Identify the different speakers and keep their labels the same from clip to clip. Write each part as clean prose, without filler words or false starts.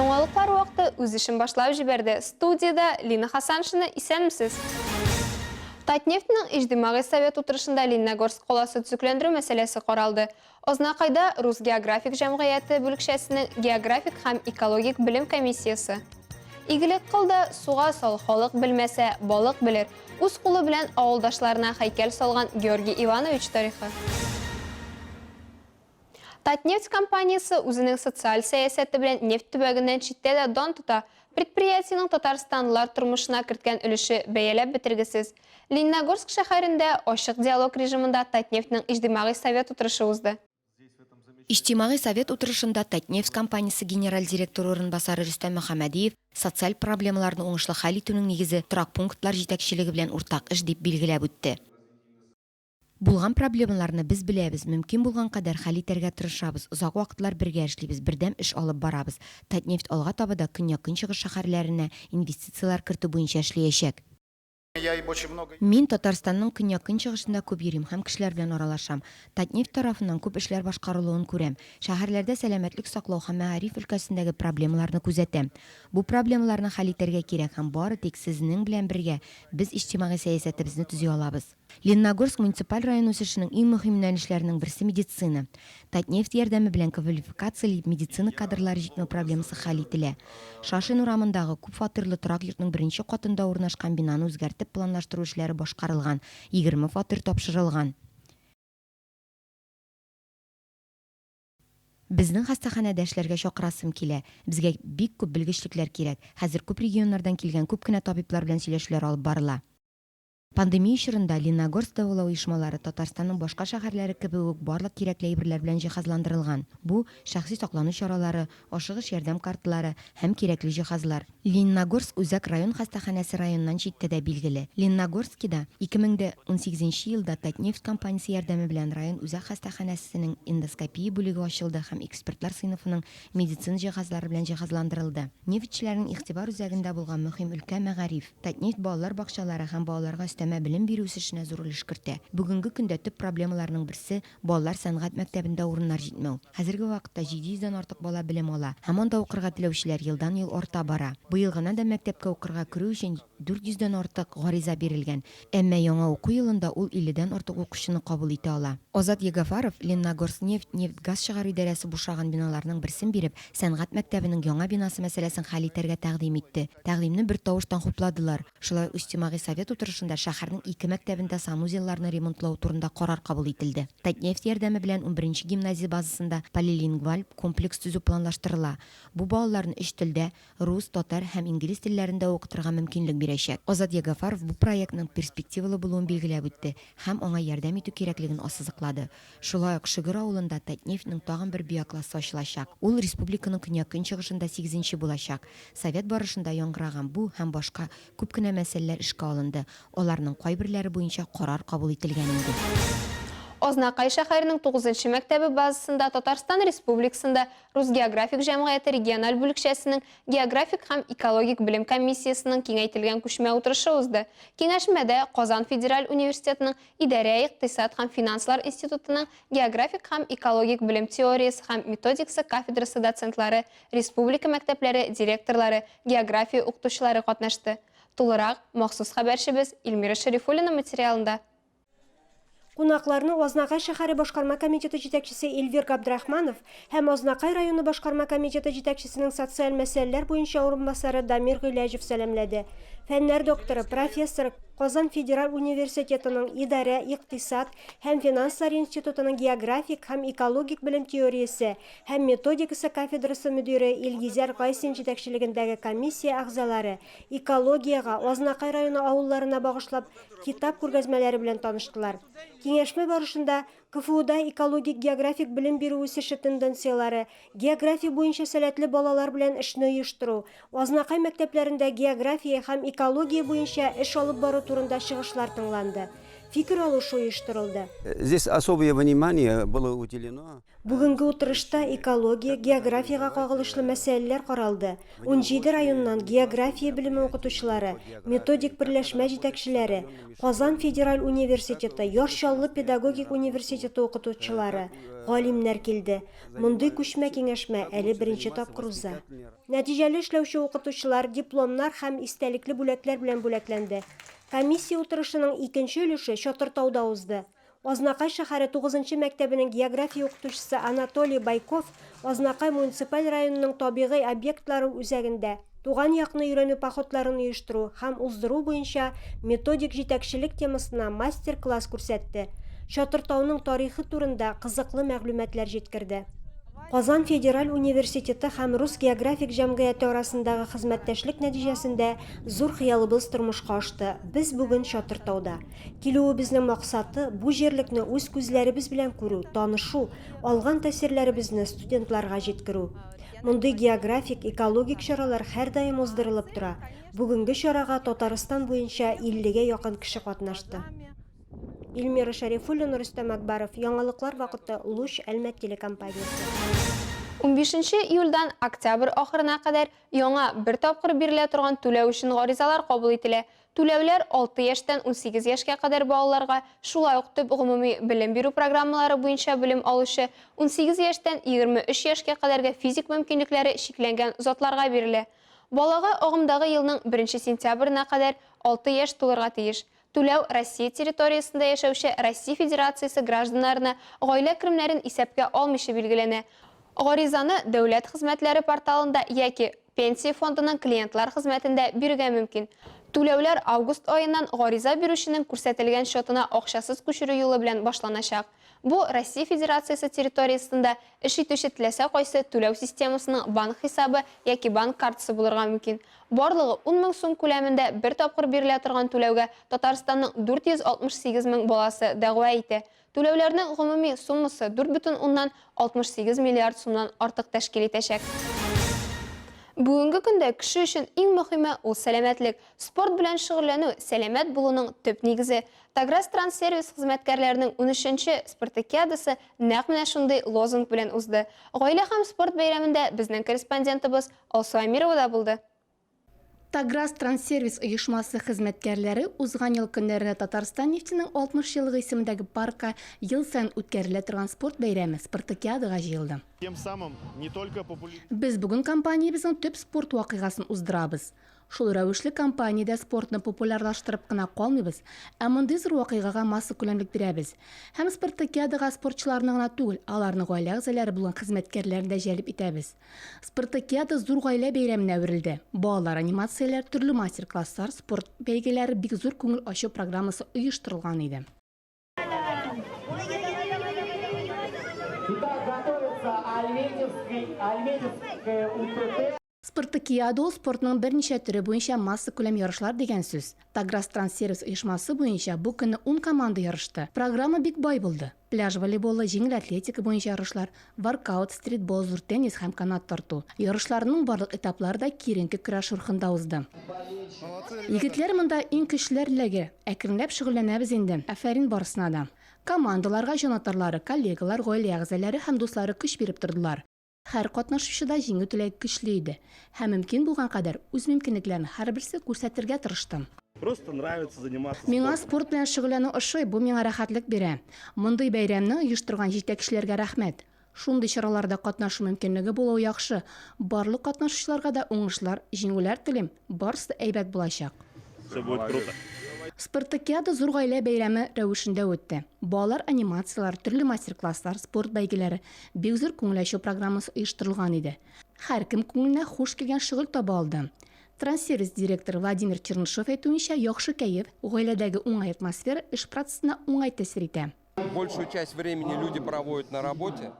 Speaker 1: Яңалыклар вакыты үз эшен башлап җибәрде. Студиядә Лина Хасаншина, исәнмесез! Татнефтьнең Иҗтимагый совет утырышында Лениногорск каласы төзекләндерү мәсьәләсе каралды. Азнакайда Рус географик җәмгыяте бүлекчәсенең географик һәм экологик белем комиссиясе. Игелек кыл да суга сал, халык белмәсә, балык белер. Үз кулы белән авылдашларына һәйкәл салган Георгий Иванович тарихы. Татнефть компаниясе үзенең социаль сәясәте белән нефть төбәгеннән читтә дә дан тота. Предприятиенең татарстанлылар тормышына керткән өлеше бәяләп бетергесез. Лениногорск шәһәрендә ачык диалог режимында Татнефтьнең Иҗтимагый совет утырышы узды.
Speaker 2: Иҗтимагый совет утырышында Татнефть компаниясе генераль директоры урынбасары Рөстәм Мөхәммәдиев социаль проблемаларны уңышлы хәл итүнең нигезе торак пунктлар җитәкчелеге белән уртак эш дип билгеләп үтте. Булган проблемаларны без беләбез, мөмкин булган кадәр хәл итәргә тырышабыз, озак вакытлар бергә эшлибез, бердәм эш алып барабыз. Татнефть алга таба да көньяк-көнчыгыш шәһәрләренә инвестицияләр кертү буенча эшләячәк. Мин Татарстанның көньяк-көнчыгышында күп йөрим һәм кешеләр белән аралашам. Татнефть тарафыннан күп эшләр башкарылуын күрәм. Шәһәрләрдә сәламәтлек саклау һәм мәгариф өлкәсендәге проблемаларны күзәтәм. Бу проблемаларны хәл итәргә кирәк һәм бары тик сезнең белән бергә без иҗтимагый сәясәтебезне төзи алабыз. Лениногорск муниципаль районы үсешенең иң мөһим юнәлешләренең берсе медицина. Татнефть ярдәме белән квалификацияле медицина кадрлары җитмәү проблемасы хәл ителә. Шашин урамындагы күп фатирлы торак йортның беренче катында урнашкан бинаны үзгәртеп планлаштыру эшләре башкарылган, 20 фатир тапшырылган. Безнең хастаханәдә эшләргә чакырасым килә. Безгә бик күп белгечлекләр кирәк. Хәзер күп регионнардан килгән күп кенә табиблар белән сөйләшүләр алып барыла. Пандемия чорында Лениногорск дәвалау оешмалары Татарстанның башка шәһәрләре кебек үк барлык кирәкле әйберләр белән җиһазландырылган. Бу, шәхси саклану чаралары, ашыгыч ярдәм карталары һәм кирәкле җиһазлар. Лениногорск үзәк район хастаханәсе районнан читтә дә билгеле. Лениногорскида 2018 нче елда Татнефть компаниясе ярдәме белән район үзәк хастаханәсенең эндоскопия бүлеге ачылды һәм экспертлар сыйныфының медицина җиһазлары белән җиһазландырылды. Нефтьчеләрнең игътибар үзәгендә булган мөһим өлкә, мәгариф. Татнефть балалар бакчалары һәм балаларга өстәмә белем бирү үсешенә зур өлеш кертә. Бүгенге көндә төп проблемаларның берсе, балалар сәнгать мәктәбендә урыннар җитмәү. Хәзерге вакытта 700 дән артык бала белем ала һәм анда укырга теләүчеләр елдан-ел арта бара. Быел гына да мәктәпкә укырга керү өчен 400 дән артык гариза бирелгән. Әмма яңа уку елында ул 50 дән артык укучыны кабул итә ала. Азат Ягафаров Лениногорскнефть нефть-газ чыгару идарәсе бушаган биналарның берсен биреп, сәнгать мәктәбенең яңа бинасы мәсьәләсен хәл итәргә тәкъдим итте. Тәкъдимне бертавыштан хупладылар. Шулай ук Иҗтимагый совет утырышында шәһәрнең ике мәктәбендә санузелларны ремонтлау турында карар кабул ителде. Татнефть ярдәме белән унберенче гимназия базасында полилингваль комплекс төзү планлаштырыла. Бу балаларны өч телдә, рус, татар һәм инглиз телләрендә укытырга мөмкинлек бирәчәк. Азат Ягафаров бу проектның перспективалы булуын билгеләп үтте һәм аңа ярдәм итү кирәклеген ассызыклады. Шулай ук Шөгер авылында Татнефть нең тагын бер биоклассы ачылачак. Ул республиканың көньяк-көнчыгышында сигезенче булачак. Совет барышында яңгыраган бу һәм башка күп кенә мәсьәләләр эшкә алынды, аларның кайберләре буенча карар кабул ителгән инде.
Speaker 1: Азнакай шәһәренең тугызынчы мәктәбе базасында Татарстан Республикасында Рус географик җәмгыяте региональ бүлекчәсенең географик һәм экологик белем комиссиясенең киңәйтелгән күчмә утырышы узды. Киңәшмәдә Казан федераль университетының Идарә, икътисад һәм финанслар институтының географик һәм экологик белем теориясе һәм методикасы кафедрасы доцентлары, республика мәктәпләре директорлары, география укытучылары катнашты. Тулырак, махсус хәбәрчебез Эльмира Шәрифуллина материалында.
Speaker 3: Кунакларны Азнакай шәһәре башкарма комитеты җитәкчесе Эльвир Габдрахманов һәм Азнакай районы башкарма комитеты җитәкчесенең социаль мәсьәләләр буенча урынбасары Дамир Гыйләҗев сәламләде. Фәннәр докторы, профессор, Казан федераль университетының Идарә, икътисад һәм финанслар институтының географик һәм экологик белем теориясе һәм методикасы кафедрасы мөдире Илгизәр Гайсин җитәкчелегендәге комиссия әгъзалары экологиягә, Азнакай районы авылларына багышлап китап күргәзмәләре белән таныштылар. Киңәшмә барышында КФУда экологик-географик белем бирү үсеше тенденцияләре, география буенча сәләтле балалар белән эшне оештыру, Азнакай мәктәпләрендә география һәм экология буенча эш алып бару турында чыгышлар тыңланды. Фикер алышу оештырылды.
Speaker 4: Здесь особое внимание было уделено.
Speaker 3: Бүгенге утырышта экология, географиягә кагылышлы мәсьәләләр каралды. 17 районнан география белеме укытучылары, методик берләшмә җитәкчеләре, Казан федераль университеты, Яр Чаллы педагогик университеты укытучылары, галимнәр килде. Мондый күчмә киңәшмә әле беренче тапкыр уза. Нәтиҗәле эшләүче укытучылар дипломнар һәм истәлекле бүләкләр белән бүләкләнде. Комиссия утырышының икенче өлеше Чатыртауда узды. Азнакай шәһәре тугызынчы мәктәбенең география укытучысы Анатолий Байков Азнакай муниципаль районының табигый объектлары үзәгендә туган якны өйрәнү походларын оештыру һәм уздыру буенча методик җитәкчелек темасына мастер-класс күрсәтте, Чатыртауның тарихы турында кызыклы мәгълүматлар җиткерде. Казан федераль университеты һәм Рус географик җәмгыяте арасындагы хезмәттәшлек нәтиҗәсендә зур хыялыбыз тормышка ашты, без бүген Чатыртауда. Килүебезнең максаты, бу җирлекне үз күзләребез белән күрү, танышу, алган тәэсирләребезне студентларга җиткерү. Мондый географик, экологик чаралар һәрдаим уздырылып тора. Бүгенге чарага Татарстан буенча иллегә якын кеше катнашты. Эльмира Шәрифуллина, Рөстәм Акбаров, Яңалыклар вакыты, Луч, Әлмәт телекомпаниясе.
Speaker 1: Унбишенче июльдән октябрь ахырына кадәр яңа бер тапкыр бирелә торган түләү өчен гаризалар кабул ителә. Түләүләр 6 яшьтән 18 яшькә кадәр балаларга, шулай ук төп гомуми белем бирү программалары буенча белем алучы 18 яшьтән 23 яшькә кадәрге физик мөмкинлекләре чикләнгән затларга бирелә. Балага агымдагы елның беренче сентябренә кадәр 6 яшь тулырга тиеш. Түләү Россия территориясендә яшәүче Россия Федерациясе гражданнарына гаилә керемнәрен исәпкә алмыйча билгеләнә. Гаризаны Дәүләт хезмәтләре порталында яки Пенсия фондының клиентлар хезмәтендә бирергә мөмкин. Түләүләр август аеннан гариза бирүченең күрсәтелгән счетына акчасыз күчерү юлы белән башланачак. Бу Россия Федерациясе территориясендә эш итүче теләсә кайсы түләү системасының банк хисабы яки банк картасы булырга мөмкин. Барлыгы 10 мең сум күләмендә бер тапкыр бирелә торган түләүгә Татарстанның 468 мең баласы дәгъва итә. Түләүләрнең гомуми суммасы 4,68 миллиард сумнан артык тәшкил итәчәк. Бүгенге көндә кеше өчен иң мөһиме, ул сәламәтлек. Спорт белән шөгыльләнү, сәламәт булуның төп нигезе. Таграс-Транссервис хезмәткәрләренең унөченче спартакиадасы нәкъ менә шундый лозунг белән узды. Гаилә һәм спорт бәйрәмендә безнең корреспондентыбыз Алсу Әмирова да булды.
Speaker 5: Таграс Транссервис оешмасы хезмәткәрләре узган ел көннәрендә Татарстан нефтенең 60 еллыгы исемендәге паркка ел саен үткәрелә торган спорт бәйрәме, Спартакиадага җыелды. Без бүген компаниябезнең төп спорт вакыйгасын уздырабыз. Шул рәвешле компаниядә спортны популярлаштырып кына калмыйбыз, ә мондый зур вакыйгага массакүләмлек бирәбез. Һәм Спартакиадага спортчыларны гына түгел, аларның гаилә әгъзалары булган хезмәткәрләрне дә җәлеп итәбез. Спартакиада зур гаилә бәйрәменә әверелде. Балалар анимацияләр, төрле мастер-класслар, спорт бәйгеләре, бик зур күңел ачу программасы оештырылган иде. Спартакиада ул спортның берничә төре буенча массакүләм ярышлар дигән сүз. Таграстранссервис оешмасы буенча бу көнне ун команда ярышты. Программа бик бай булды. Пляж волейболы, җиңел атлетика буенча ярышлар, воркаут, стритбол, зур теннис һәм канат тарту. Ярышларның барлык этаплары да киеренке көрәш рухында узды. Егетләр монда иң көчлеләр ләге. Әкренләп шөгыльләнәбез инде. Афәрин барысына да. Командаларга җанатарлары, коллегалар, гаилә әгъзалары һәм дуслары көч биреп тордылар. Һәр катнашучыда җиңү теләге көчле иде һәм мөмкин булган кадәр үз мөмкинлекләрен һәрберсе күрсәтергә тырышты.
Speaker 6: Просто нравится заниматься
Speaker 5: Миңа
Speaker 6: спортом.
Speaker 5: спорт белән шөгыльләнү ошый, бу миңа рәхәтлек бирә. Мондый бәйрәмне оештырган җитәкчеләргә рәхмәт. Шундый чараларда катнашу мөмкинлеге булуы яхшы. Барлык катнашучыларга да уңышлар, җиңүләр телим, барысы да әйбәт булачак.
Speaker 6: Все будет круто.
Speaker 5: Спартакиада зур гаилә бәйрәме рәвешендә үтте. Балалар анимацияләр, төрле мастер-класслар, спорт бәйгеләре, бик зур күңел ачу программасы оештырылган иде. Һәркем күңеленә хуш килгән шөгыль таба алды. Транссервис директоры Владимир Чернышов әйтүенчә, яхшы кәеф, гаиләдәге уңай атмосфера эш процессына уңай тәэсир итә.
Speaker 7: Большую часть времени люди проводят на работе.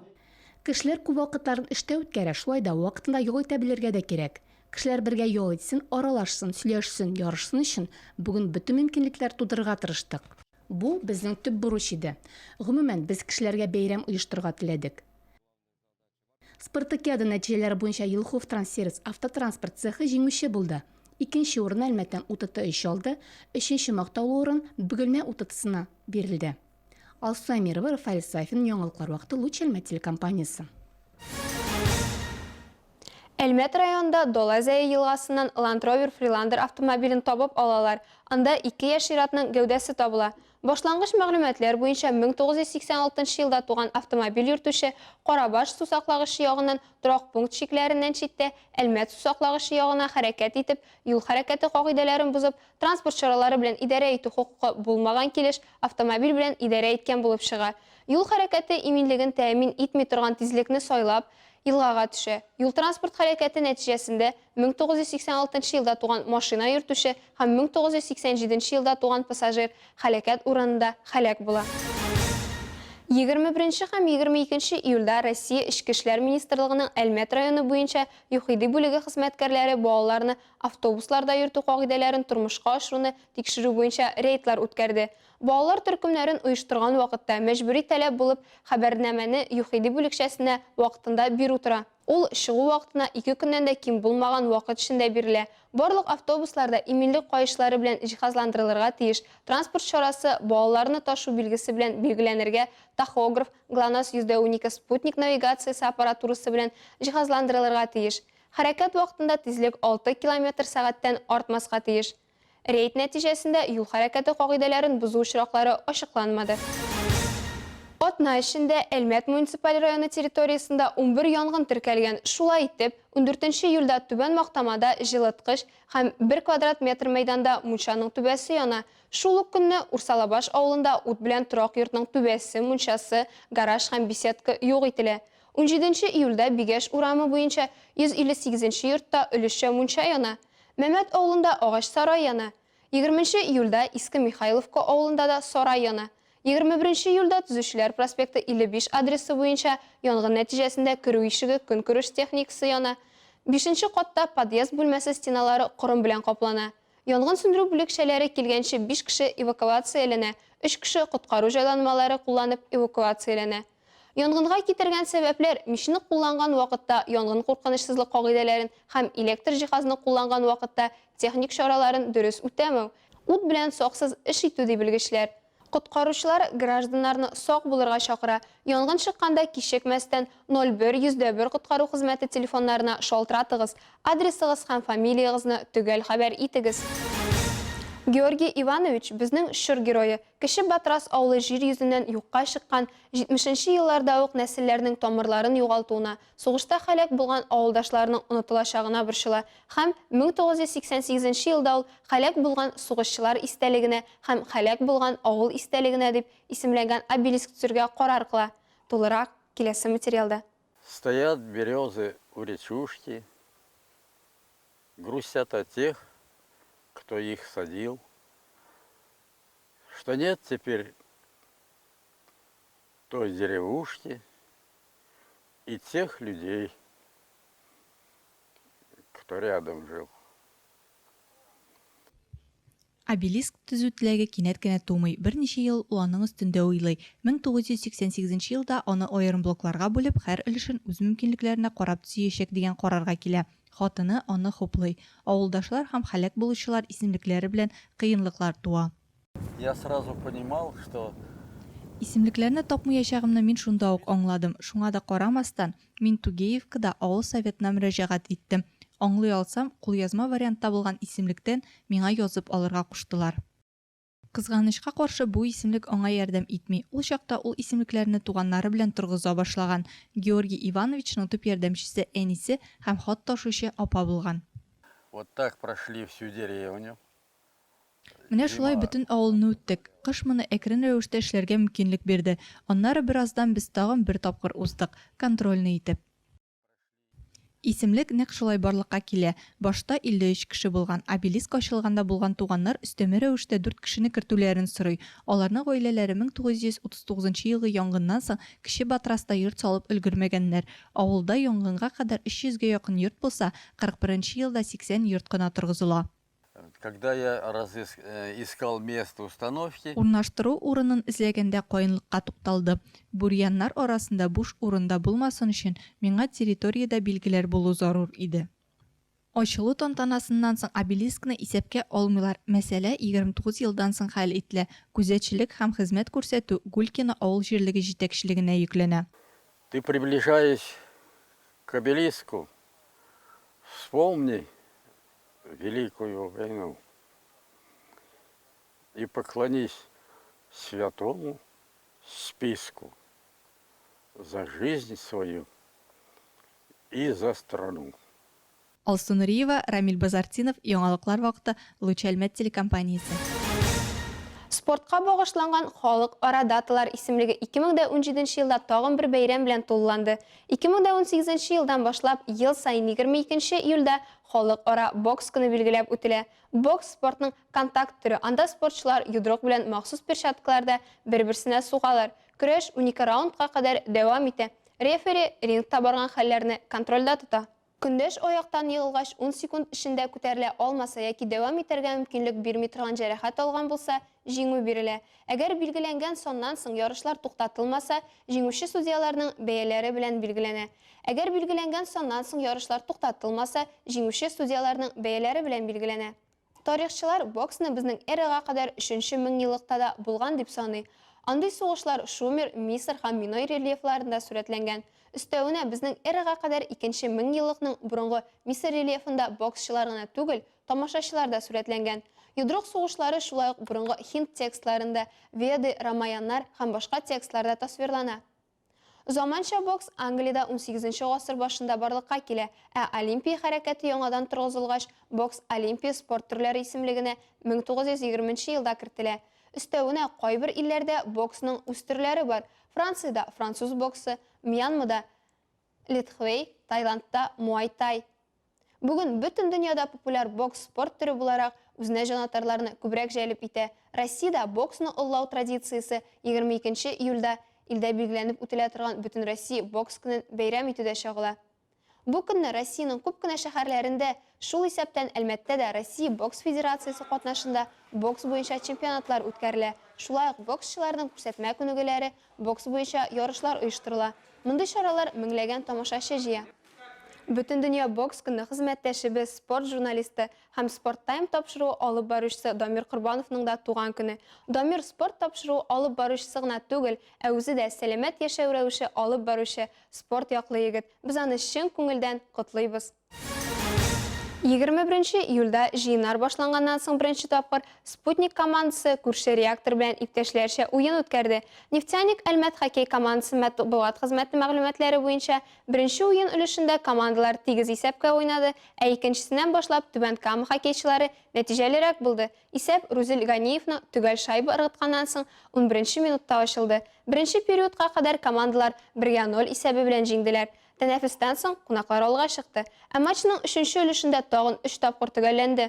Speaker 5: Кешеләр күп вакытларын эштә үткәрә, шулай да вакытында ял итә белергә дә кирәк. Кешеләр бергә ял итсен, аралашсын, сөйләшсен, ярышсын өчен бүген бөтен мөмкинлекләр тудырырга тырыштык. Бу, безнең төп бурыч иде. Гомумән, без кешеләргә бәйрәм оештырырга теләдек. Спартакиада нәтиҗәләре буенча Елхов Транссервис автотранспорт цехы җиңүче булды. Икенче урынны Әлмәттән УТТ-3 алды, өченче мактаулы урын Бөгелмә УТТсына бирелде. Алсу Әмирова, Рафаэль Сафин, Яңалыклар вакыты, Луч Әлмәт телекомпаниясе.
Speaker 1: Әлмәт районында Дала Зәе елгасыннан Land Rover Freelander автомобилен табып алалар. Анда ике яшь ир-атның гәүдәсе табыла. Башлангыч мәгълүматлар буенча, 1986 елда туган автомобиль йөртүче Карабаш сусаклагычы ягыннан торак пункт чикләреннән читтә Әлмәт сусаклагычы ягына хәрәкәт итеп, юл хәрәкәте кагыйдәләрен бозып, транспорт чаралары белән идарә итү хокукы булмаган килеш автомобиль белән идарә иткән булып чыга. Юл хәрәкәте иминлеген тәэмин итми торган тизлекне сайлап, елгага төшә. Юл-транспорт һәлакәте нәтиҗәсендә 1986 елда туган машина йөртүче һәм 1987 елда туган пассажир һәлакәт урынында һәлак була. 21 һәм 22 июльдә Россия Эчке эшләр министрлыгының Әлмәт районы буенча ЮХИДИ бүлеге хезмәткәрләре балаларны автобусларда йөртү кагыйдәләрен тормышка ашыруны тикшерү буенча рейдлар үткәрде. Балалар төркемнәрен оештырган вакытта мәҗбүри таләп булып хәбәрнамәне ЮХИДИ бүлекчәсенә вакытында бирү тора. Ул чыгу вакытына ике көннән дә ким булмаган вакыт эчендә бирелә. Барлык автобуслар да иминлек каешлары белән җиһазландырылырга тиеш, транспорт чарасы балаларны ташу билгесе белән билгеләнергә, тахограф, Глонасс 112 спутник навигациясе аппаратурасы белән җиһазландырылырга тиеш. Хәрәкәт вакытында тизлек 6 километр сәгатьтән артмаска тиеш. Рейд нәтиҗәсендә юл хәрәкәте кагыйдәләрен бозу очраклары ачыкланмады. Атна эчендә Әлмәт муниципаль районы территориясендә 11 янгын теркәлгән. Шулай итеп, ундүртенче июльдә Түбән Мактамада җылыткыч һәм бер квадрат метр мәйданда мунчаның түбәсе яна. Шул ук көнне Урсалабаш авылында ут белән торак йортның түбәсе, мунчасы, гараж һәм беседка юк ителә. Унҗиденче июльдә Бигәш урамы буенча 158 нче йортта өлешчә мунча яна. Мәмәт авылында агач сарай яна. Егерменче июльдә Иске Михайловка авылында да сарай яна. 21 июльдә Төзүчеләр проспекты 55 адресы буенча янгын нәтиҗәсендә керү ишеге көнкүреш техникасы яна. Бишенче катта подъезд бүлмәсе стеналары корым белән каплана. Янгын сүндерү бүлекчәләре килгәнче биш кеше эвакуацияләнә, өч кеше коткару җайланмалары кулланып эвакуацияләнә. Янгынга китергән сәбәпләр, мичне кулланган вакытта янгын куркынычсызлык кагыйдәләрен һәм электр җиһазны кулланган вакытта техник чараларын дөрес үтәмәү, ут белән саксыз эш итү, ди белгечләр. Коткаручылар гражданнарны сак булырга чакыра, янгын чыкканда кичекмәстән 01 101 коткару хезмәте телефоннарына шалтыратыгыз, адресыгыз һәм фамилиягезне төгәл хәбәр итегез. Георгий Иванович, безнең чор герое. Кече Батрас авылы җир йөзеннән юкка чыккан 70 нче елларда ук нәселләрнең тамырларын югалтуына, сугышта һәлак булган авылдашларының онытылачагына борчыла һәм 1988 нче елда ул Һәлак булган сугышчылар истәлегенә һәм һәлак булган авыл истәлегенә дип исемләнгән обелиск төзергә карар кыла. Тулырак, киләсе материалда.
Speaker 8: Стоят березы у речушки, Грустят о тех, кто их садил, Что нет теперь той деревушки И тех людей, кто рядом жил.
Speaker 9: Обелиск төзү теләге кинәт кенә тумый, берничә ел ул аның өстендә уйлый. 1988 нче елда аны аерым блокларга бүлеп, һәр өлешен үз мөмкинлекләренә карап төзиячәк дигән карарга килә. Хатыны аны хуплый. Авылдашлар һәм һәлак булучылар исемлекләре белән кыенлыклар туа.
Speaker 8: Я сразу понимал, что.
Speaker 9: Исемлекләрне тапмыячагымны мин шунда ук аңладым. Шуңа да карамастан, мин Тугеевкада авыл советына мөрәҗәгать иттем. Аңлый алсам, кулъязма вариантта булган исемлектән миңа язып алырга куштылар. Кызганычка каршы, бу исемлек аңа ярдәм итми. Ул чакта ул исемлекләрне туганнары белән торгыза башлаган. Георгий Ивановичның төп ярдәмчесе әнисе һәм хат ташучы апа булган.
Speaker 8: Вот так прошли всю деревню.
Speaker 9: Менә шулай бөтен авылны үттек. Кыш моны әкрен рәвештә эшләргә мөмкинлек бирде. Аннары бераздан без тагын бер тапкыр уздык, контрольный итеп. Исемлек нәкъ шулай барлыкка килә. Башта 53 кеше булган. Обелиск ачылганда булган туганнар өстәмә рәвештә дүрт кешене кертүләрен сорый. Аларның гаиләләре 1939 елгы янгыннан соң Кече Батраста йорт салып өлгермәгәннәр. Авылда янгынга кадәр 300 гә якын йорт булса, 41 нче елда 80 йорт кына торгызыла.
Speaker 8: Когда я разыск искал место установки.
Speaker 9: Урнаштыру урынын эзләгәндә каенлыкка тукталды. Бурьяннар арасында буш урын да булмасын өчен, миңа территориядә билгеләр булу зарур иде. Ачылу тантанасыннан соң обелискны исәпкә алмыйлар, мәсьәлә 29 елдан соң хәл ителә. Күзәтчелек һәм хезмәт күрсәтү Гулькино авыл җирлеге җитәкчелегенә йөкләнә.
Speaker 8: Ты приближаясь к обелиску, вспомни Великую войну и поклонись святому списку за жизнь свою и за страну.
Speaker 9: Алсу Нуриева, Рамил Базартдинов, Яңалыклар вакыты, Луч Әлмәт телекомпаниясе.
Speaker 1: Спортка багышланган халыкара даталар исемлеге 2017 елда тагын бер бәйрәм белән тулыланды. 2018 елдан башлап ел саен 22 июльдә Халыкара бокс көне билгеләп үтелә. Бокс, спортның контакт төре, анда спортчылар йодрык белән махсус перчаткаларда бер-берсенә сугалар. Көрәш унике раундка кадәр дәвам итә. Рефери рингта барган хәлләрне контрольдә тота. Көндәш аяктан егылгач ун секунд эчендә күтәрелә алмаса яки дәвам итәргә мөмкинлек бирми торган җәрәхәт алган булса, җиңү бирелә. Әгәр билгеләнгән саннан соң ярышлар туктатылмаса, җиңүче судьяларның бәяләре белән билгеләнә. Әгәр билгеләнгән саннан соң ярышлар туктатылмаса, җиңүче судьяларның бәяләре белән билгеләнә. Тарихчылар боксны безнең эрага кадәр өченче меңьеллыкта да булган дип саный. Андый сугышлар Шумер, Мисыр һәм Миной рельефларында сурәтләнгән. Өстәвенә, безнең эрага кадәр икенче меңьеллыкның борынгы Мисыр рельефында боксчылар гына түгел, тамашачылар да сурәтләнгән. Йодрык сугышлары шулай ук борынгы һинд текстларында, Веды, Рамаяннар һәм башка текстларда тасвирлана. Заманча бокс Англиядә унсигезенче гасыр башында барлыкка килә, ә Олимпия хәрәкәте яңадан торгызылгач, бокс Олимпия спорт төрләре исемлегенә 1920 нче елда кертелә. Өстәвенә, кайбер илләрдә боксның үз төрләре бар, Франциядә, француз боксы, Мьянмада, летхвей, Таиландта, муай-тай. Бүген бөтен дөньяда популяр бокс спорт төре буларак үзенә җанатарларны күбрәк җәлеп итә. Россиядә боксны олылау традициясе 22 нче июльдә илдә билгеләнеп үтелә торган Бөтенроссия бокс көнен бәйрәм итүдә чагыла. Бу көнне Россиянең күп кенә шәһәрләрендә, шул исәптән Әлмәттә дә Россия бокс федерациясе катнашында бокс буенча чемпионатлар үткәрелә, шулай ук боксчыларның күрсәтмә күнегүләре, бокс буенча ярышлар оештырыла. Мондый чаралар меңләгән тамашачы җыя. Бөтендөнья бокс көне хезмәттәшебез, спорт журналисты һәм Спорттайм тапшыруы алып баручысы Дамир Корбановның да туган көне. Дамир спорт тапшыруы алып баручысы гына түгел, ә үзе дә сәламәт яшәү рәвеше алып баручы, спорт яклы егет. Без аны чын күңелдән котлыйбыз. 21 нче июльдә җыеннар башланганнан соң беренче тапкыр Спутник командасы күрше Реактор белән иптәшләрчә уен үткәрде. Нефтяник Әлмәт хоккей командасы матбугат хезмәте мәгълүматлары буенча, Беренче уен өлешендә командалар тигез исәпкә уйнады, ә икенчесеннән башлап Түбән Кама хоккейчылары нәтиҗәлерәк булды. Исәп Рузил Ганиевның төгәл шайба ыргытканнан соң унберенче минутта ачылды. Беренче периодка кадәр командалар бергә ноль исәбе белән җиңделәр. Тәнәфестән соң кунаклар алга чыкты. Ә матчның өченче өлешендә тагын өч тапкыр төгәлләнде.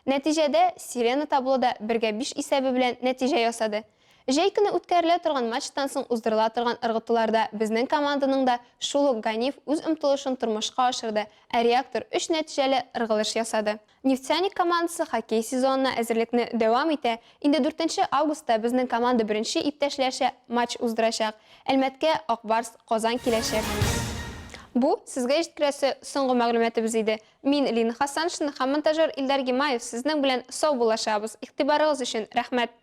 Speaker 1: Нәтиҗәдә, Сирена таблода бергә биш исәбе белән нәтиҗә ясады. Җәй көне үткәрелә торган матчтан соң уздырыла торган ыргытуларда безнең команданың да шул ук Ганиев үз омтылышын тормышка ашырды, ә Реактор өч нәтиҗәле ыргылыш ясады. Нефтяник командасы хоккей сезонына әзерлекне дәвам итә. Инде дүртенче августта безнең команда беренче иптәшләрчә матч уздырачак. Әлмәткә Ак Барс, Казан киләчәк. Бу, сезгә җиткерәсе соңгы мәгълүматыбыз иде. Мин, Лина Хасаншина һәм монтажер Илдар Гимаев сезнең белән саубуллашабыз. Игътибарыгыз өчен рәхмәт!